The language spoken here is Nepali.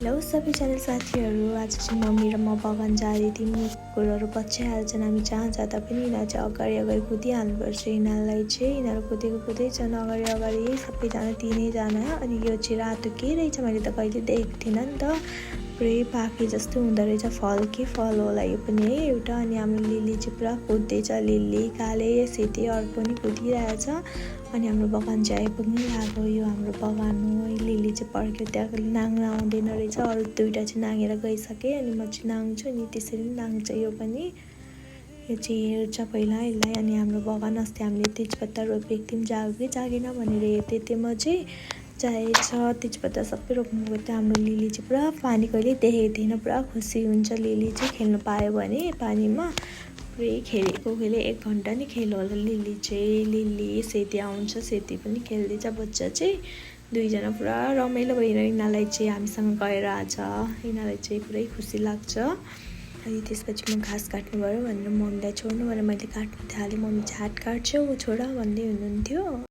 हेलो सबैजना साथीहरू, आज चाहिँ मम्मी र म बगान जाँदै थियौँ। कुरोहरू पछि हाल्छन्, हामी जहाँ जाँदा पनि यिनीहरू चाहिँ अगाडि कुदिहाल्नुपर्छ। यिनीहरू कुदेको छन् अगाडि सबैजना तिनैजना। अनि यो चाहिँ रातो के रहेछ, मैले त कहिले देखेको थिइनँ नि त। पुरै पाके जस्तो हुँदो रहेछ, फल के फल होला यो पनि है एउटा। अनि हाम्रो लिली चाहिँ पुरा कुद्दैछ, लिली काले सेती अरू पनि कुदिरहेछ। अनि हाम्रो बगान चाहिँ आइपुग्नु लाग्यो। यो हाम्रो बगान हो। लिली चाहिँ पर्ख्यो, त्यहाँ नाङ्न आउँदैन रहेछ, अरू दुइटा चाहिँ नागेर गइसके। अनि म चाहिँ नाङ्छु नि, त्यसरी नै नाङ्छ यो पनि। यो चाहिँ हेर्छ पहिला यसलाई। अनि हाम्रो बगान अस्ति हामीले तेजपत्ता रोपेको थियौँ, जागेन भनेर हेर्दै थिएँ म चाहिँ। चाहिएछ तेजपत्ता सबै रोप्नुभयो। त्यो हाम्रो लिली चाहिँ पुरा पानी कहिले देखेको थिएन, पुरा खुसी हुन्छ लिली चाहिँ खेल्नु पायो भने पानीमा। पुरै खेलेको 1 घन्टा नि खेल्यो होला लिली चाहिँ। लिली सेती आउँछ, सेती पनि खेल्दैछ बच्चा चाहिँ। दुईजना पुरा रमाइलो भएर यिनीहरूलाई चाहिँ हामीसँग गएर आज यिनीहरूलाई चाहिँ पुरै खुसी लाग्छ। अनि त्यसपछि म घाँस काट्नु पऱ्यो भनेर मम्मीलाई छोड्नु भनेर मैले काट्नु थालेँ। मम्मी चाहिँ हात काट्छौ छोडा भन्दै हुनुहुन्थ्यो।